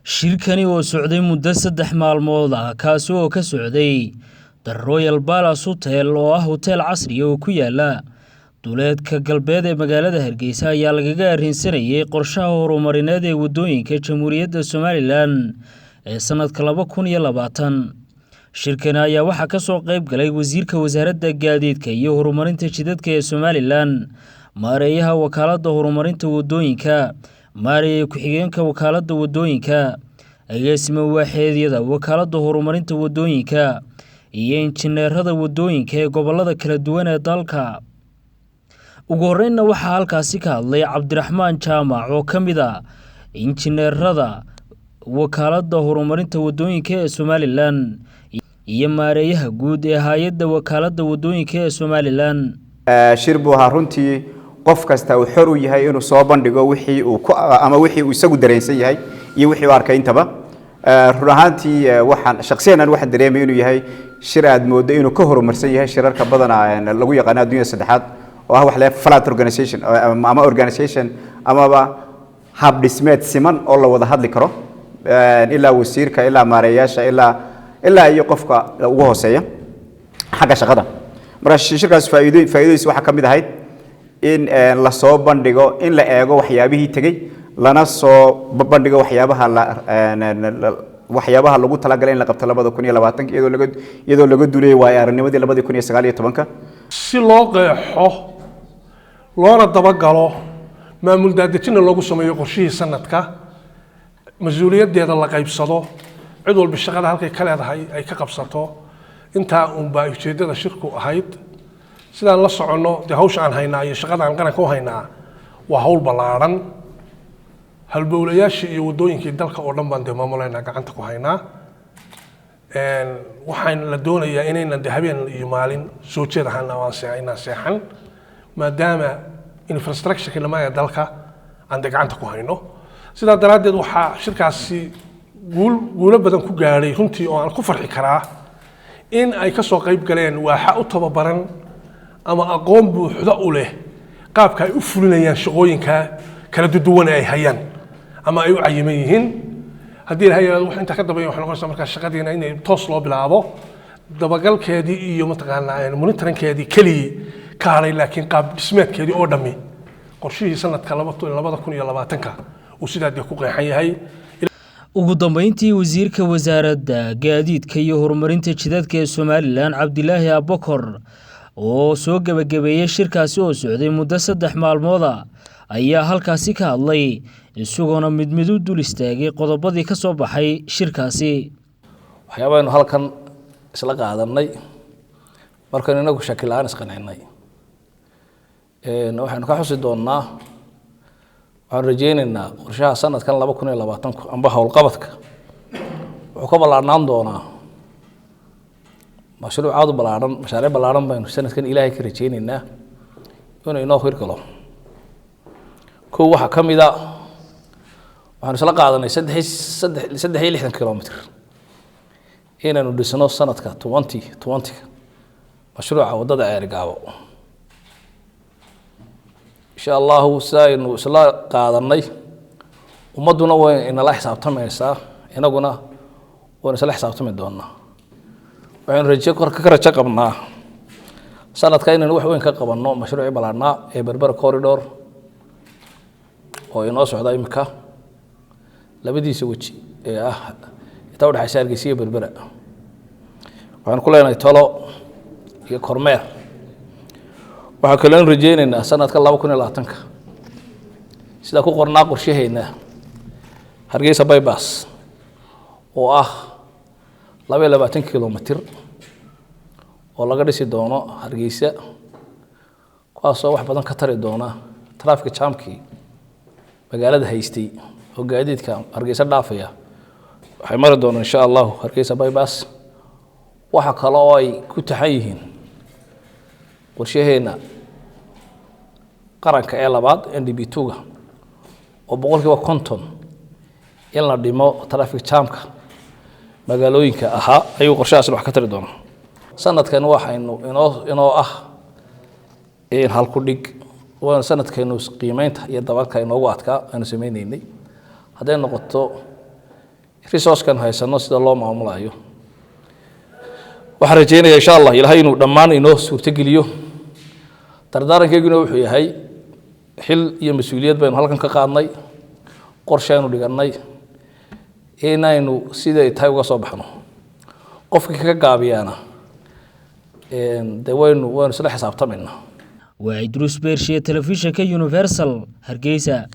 Shirkani oo socday muddo 3 maalmood ah, kaasi oo ka socday The Royal Palace Hotel, oo ah hoteel casri ah oo ku yaala duleedka galbeed ee magaalada Hargeysa, ayaa lagaga arrinsanayay qorshaha horumarineed ee waddooyinka Jamhuuriyadda Somalilan ee sanadka 2020. Shirkani ayaa waxaa ka soo qayb galay wasiirka wasaaradda gaadiidka iyo horumarinta jidadka ee Somalilan, maareeyaha wakaaladda horumarinta waddooyinka, maareeye ku-xigeenka wakaaladda waddooyinka, agaasime waaxeedyada wakaaladda horumarinta waddooyinka iyo injineerada waddooyinka ee gobollada kala duwan ee dalka. Ugu horreynna waxaa halkaasi ka hadlay Cabdiraxmaan Jaamac oo ka mid ah injineerada wakaaladda horumarinta waddooyinka ee Somalilan iyo maareeyaha guud ee hay-adda wakaaladda waddooyinka ee Somalilan. Shir buu ahaa runtii qof kasta uu xor u yahay inuu soo bandhigo wixii uu ku ama wixii uu isagu dareensan yahay iyo wixii uu arkay intaba. Run ahaantii, waxaan shakhsiyan aan waxaan dareemay inuu yahay shir aad moodo inuu ka horumarsan yahay shirarka badanaa lagu yaqaano adduunyada saddexaad, oo ah wax la flat organization ama organization amaba hab dhismeed siman oo la wada hadli karo, ilaa wasiirka, ilaa maareeyaasha, ilaa iyo qofka ugu hooseeya xagga shaqada. Marka shirkaas faa'iidadiisa waxaa ka mid ahayd in la soo bandhigo, in la eego waxyaabihii tegey, lana soo bandhigo waxyaabaha lagu talagalay in la qabto 2020-ka, iyadoo laga duulayay waayo aragnimadii 2019-ka. Si loo qeexo loona dabagalo, maamul daadejinna loogu sameeyo qorshihii sanadka, mas-uuliyaddeeda la qaybsado, cid walba shaqada halkay ka leedahay ay ka qabsato. Intaa unbaa ujeeddada shirku ahayd. Sidaan la soconno dee, hawsha aan haynaa iyo shaqada aan qaranka u haynaa waa hawl ballaadhan. Halbowlayaashii iyo waddooyinkii dalka oo dhan baan dee maamulaynaa, gacanta ku haynaa. Waxaan la doonayaa inaynan de habeen iyo maalin soo jeed ahaan aan inaan seexan, maadaama infrastructure-ka dhammaan ee dalka aan de gacanta ku hayno. Sidaa daraaddeed waxaa shirkaasi guulo badan ku gaadhay runtii, oo aan ku farxi karaa, in ay ka soo qayb galeen waaxa u tababaran ama aqoon buuxda u leh qaabka ay u fulinayaan shaqooyinka kala duwan ee ay hayaan ama ay u cayiman yihiin. Haddii ilahay yiraahdo, wax intaa ka dambeeya waxay noqonaysaa markaa shaqadiina inay toos loo bilaabo, dabagalkeedii iyo mataqaanaa monitoringkeedii keligii ka hadhay, laakiin qaab dhismeedkeedii oo dhammi qorshihii sanadka 2020-ka uu sidaa dee ku qeexan yahay. Ugu dambeyntii, wasiirka wasaaradda gaadiidka iyo horumarinta jidadka ee Somalilan, Cabdilaahi Abokor, oo soo gebagabeeyey shirkaasi oo socday muddo 3 maalmood ah, ayaa halkaasi ka hadlay, isagoona mid mid u dul istaagay qodobadii ka soo baxay shirkaasi. Waxyaabaynu halkan isla qaadanay markaynu inagu shaki la-aan isqancinay, waxaynu ka xusi doonnaa, waxaanu rajeyneynaa qorshaha sanadkan 2020-ku amba howlqabadka wuxuu ka ballaarhnaan doonaa mashruuc aada u ballaarhan. Mashaariic ballaarhan baynu sanadkan Ilaahay ka rajeyneynaa inuu inoo hirgalo. Kow, waxaa ka mid a waxaanu isla qaadanay 63 kilomitr inaynu dhisno sanadka 2020-ga, mashruuca waddada Ceerigaabo. Insha Allahu, sida aynu isla qaadanay, ummadduna way inala xisaabtamaysaa, inaguna waynu isla xisaabtami doonaa. Waxaynu raje ka rajo qabnaa sanadka inaynu wax weyn ka qabanno mashruucii ballaarhnaa ee Berbera Corridor oo inoo socda imika, labadiisa weji ee ah inta udhexaysa Hargeysa iyo Berbera. Waxaan ku leenahay talo iyo kormeer. Waxaa kaloo rajeyneynaa sanadka 2020-ka, sidaa ku qornaa qorshaheyna, Hargeysa Bypass oo ah 22 kilomitir oo laga dhisi doono Hargeysa, kuwaasoo wax badan ka tari doona traffic jamkii magaalada haystay, oo gaadiidka Hargeysa dhaafaya waxay mari doonaan, insha Allahu, Hargeysa Bypass. Waxa kale oo ay ku taxan yihiin qorshaheena qaranka ee labaad, NDP 2-ga, oo 50% in la dhimo traffic jamka magaalooyinka ahaa ayuu qorshahaasna wax ka tari doonaa. Sanadkan waxaynu inoo ah halku dhig waana sanadkaynu qiimeynta iyo dabalka inoogu adkaa aynu sameyneynay, hadday noqoto. Resourcekan haysano sida loo maamulayo, waxaan rajeynaya insha Allah Ilaahay inuu dhammaan inoo suurtogeliyo. Dardaarankeyguna wuxuu yahay, xil iyo mas-uuliyad baynu halkan ka qaadnay, qorshaynu dhigannay inaynu siday tahay uga soo baxno. Qofkii kaga gaabiyaana dee waynu isla xisaabtamaynaa. Waa Idruus Beershiye, telefishinka Universal, Hargeysa.